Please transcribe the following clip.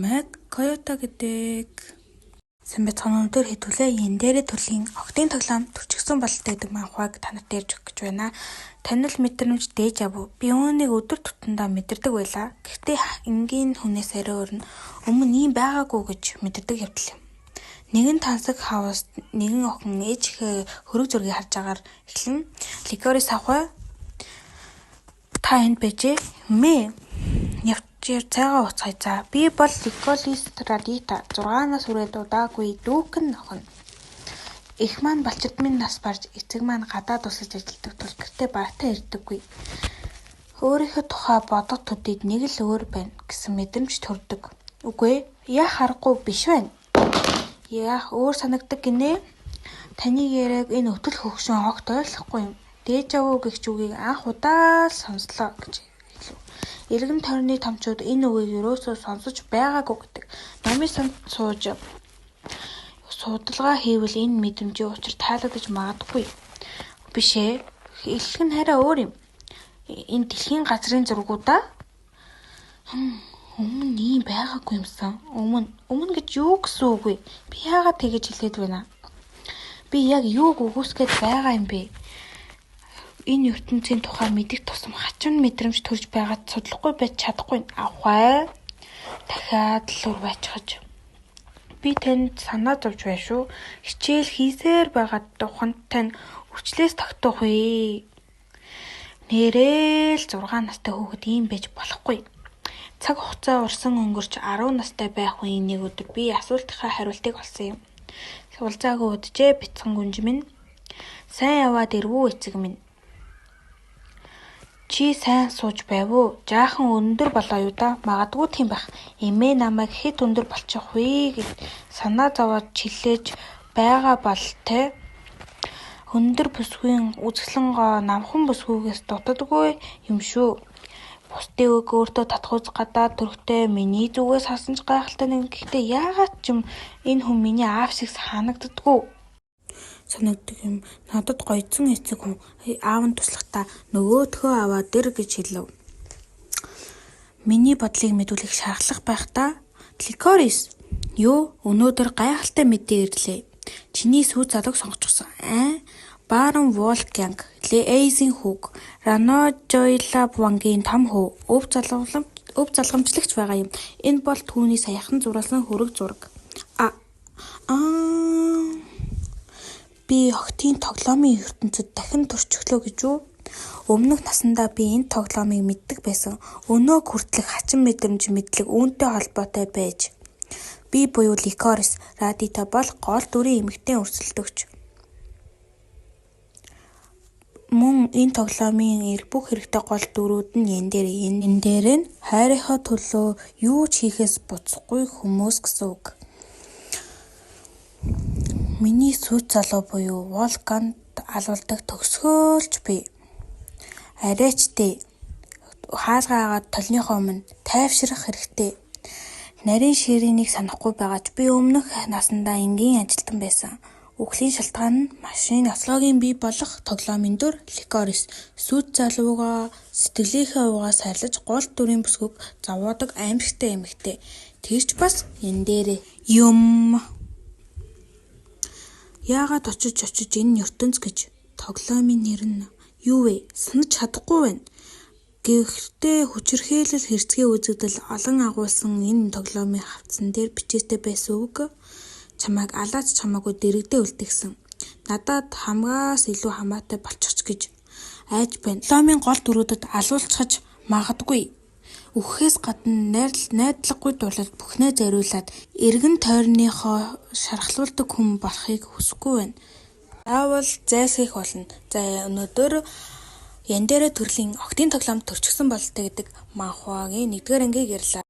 Намайг Койота гэдэг. Сайн байцгаана, өнөөдөр хэдүүлээ Яндэрэ төрлийн охидын тоглоом төрчихсөн бололтой гэдэг манхваг та нарт ярьж өгөх гэж байна. Танил мэдрэмж дежавю. Би үүнийг өдөр тутамдаа мэдэрдэг байлаа. Гэхдээ энгийн хүнээс арай өөр нь өмнө ийм байгаагүй гэж мэдэрдэг явдал юм. Нэгэн тансаг хавьст нэгэн охин ээжийнхээ хөрөг зургийг харж байгаагаар эхлэн Ликорис авах та энд байжээ. Мэ явж цайгаа ууцгаая за. Би бол Ликолис Радита 6 нас хүрээд удаагүй дүүхэн охин. Эх маань Балчирдмын нас барж, эцэг маань гадаад улсад ажилладаг тул гэртээ бараатай ирдэггүй. Өөрийнхөө тухай бодох төдийд нэг л өөр байна гэсэн мэдрэмж төрдөг. Үгүй ээ, яах аргагүй биш байна. Яах өөр санагддаг гинэ? Таны яриаг энэ өтөл хөгшин огт ойлгохгүй юм. Дежавю гэх үгийг анх удаа л сонслоо гэж хэлэв. Эргэн тойрны томчууд энэ үгийг ерөөсөө сонсож байгаагүй гэдэг. Номын санд сууж судалгаа хийвэл энэ мэдрэмжийн учир тайлагдаж магадгүй. Биш ээ. Хэлэх нь арай өөр юм. Энэ дэлхийн газрын зургуудаа өмнө ийм байгаагүй юмсан. Өмнө гэж юу гэсэн үг вэ? Би яагаад тэгэж хэлээд байна? Би яг юуг үгүйсгээд байгаа юм бэ? Энэ ертөнцийн тухай мэдэх тусам хачин мэдрэмж төрж байгаад судлахгүй байж чадахгүй. Авхай. Дахиад л урвайчхаж. Би танд санаа зовж байна шүү. Хичээл хийсээр байгаа туханд тань үрчлээс тогтоох вэ? Нээрээ л 6 настай хүүхэд ийм байж болохгүй. Цаг хугацаа урсан өнгөрч 10 настай байх үеийн нэг өдөр би асуултынхаа хариултыг олсон юм. Уулзаагүй уджээ, бяцхан гүнж минь. Сайн яваад ирэв үү, эцэг минь? Чи сайн сууж байв уу? Жаахан өндөр болоо юу даа? Магадгүй тийм байх. Эмээ намайг хэт өндөр болчих вэ гэж санаа зовоод чилээж байгаа бол тэ. Өндөр бүсгүйн үзэсгэлэн гоо намхан бүсгүйгээс дутадаггүй юм шүү. Бусдын үг өөртөө татах үз гадаад төрхтэй миний зүгээс харсан ч гайхалтай нэгэн. Гэхдээ яагаад ч юм энэ хүн миний аав шиг санагддаггүй. Санагддаг юм. Надад гоёдсон эцэг хүн аав нь туслахдаа нөгөөдхөө аваад ир гэж хэлэв. Миний бодлыг мэдүүлэх шаардлага байхдаа Ликорис юу өнөөдөр гайхалтай мэдээ ирлээ. Чиний сүйт залууг сонгочихсон. Аа Барон Волфганг Лээзийн хүүг Раножойла вангийн том хүү өв залгамжлагч байгаа юм. Энэ бол түүний саяхан зураасан хөрөг зураг. А Би охидын тоглоомын ертөнцөд дахин төрчихлөө гэж үү? Өмнөх насандаа би энэ тоглоомыг мэддэг байсан. Өнөөг хүртэлх хачин мэдрэмж мэдлэг үүнтэй холбоотой байж. Би буюу Ликорис Радита бол гол дүрийн эмэгтэй өрсөлдөгч. Мөн энэ тоглоомын бүх хэрэгтэй гол дүрүүд нь Яндэрэ. Яндэрэ нь хайрынхаа төлөө юу ч хийхээс буцахгүй хүмүүс гэсэн үг. Миний сүйт залуу буюу Волфгангт алуулдаг төгсгөл ч бий. Арай ч дээ. Хаалгаа агаад толиныхоо өмнө тайвшрах хэрэгтэй. Нарийн ширээнийг санахгүй байгаа ч би өмнөх насандаа энгийн ажилтан байсан. Үхлийн шалтгаан нь машин ослогийн бий болох тоглоомын дүр Ликорис сүйт залуугаа сэтгэлийнхээ угаас хайрлаж гол дүрийн бүсгүйг зовоодог аймшигтай эмэгтэй. Тэр ч бас Яндэрэ юм. Яагаад очиж очиж энэ ертөнц гэж тоглоомын нэр нь юу вэ? Санаж чадахгүй байна. Гэхдээ хүчирхийлэл, хэрцгий үзэгдэл олон агуулсан энэ тоглоомын хавтсан дээр бичээтэй байсан үг чамайг алаач чамаагүй дэргэдээ үлдээгсэн. Надад хамгаас илүү хамаатай болчих гэж айж байна. Тоглоомын гол дүрүүдэд алуулчихаж магадгүй. Үхэхээс гадна найдлаггүй дурлалд бүхнээ зориулаад эргэн тойрныхоо шархлуулдаг хүн болохыг хүсэхгүй байна. Заавал зайлсхийх болно. За өнөөдөр Яндэрэ төрлийн охидын тоглоомд төрчихсөн бололтой гэдэг манхвагийн 1-р ангийг ярьлаа.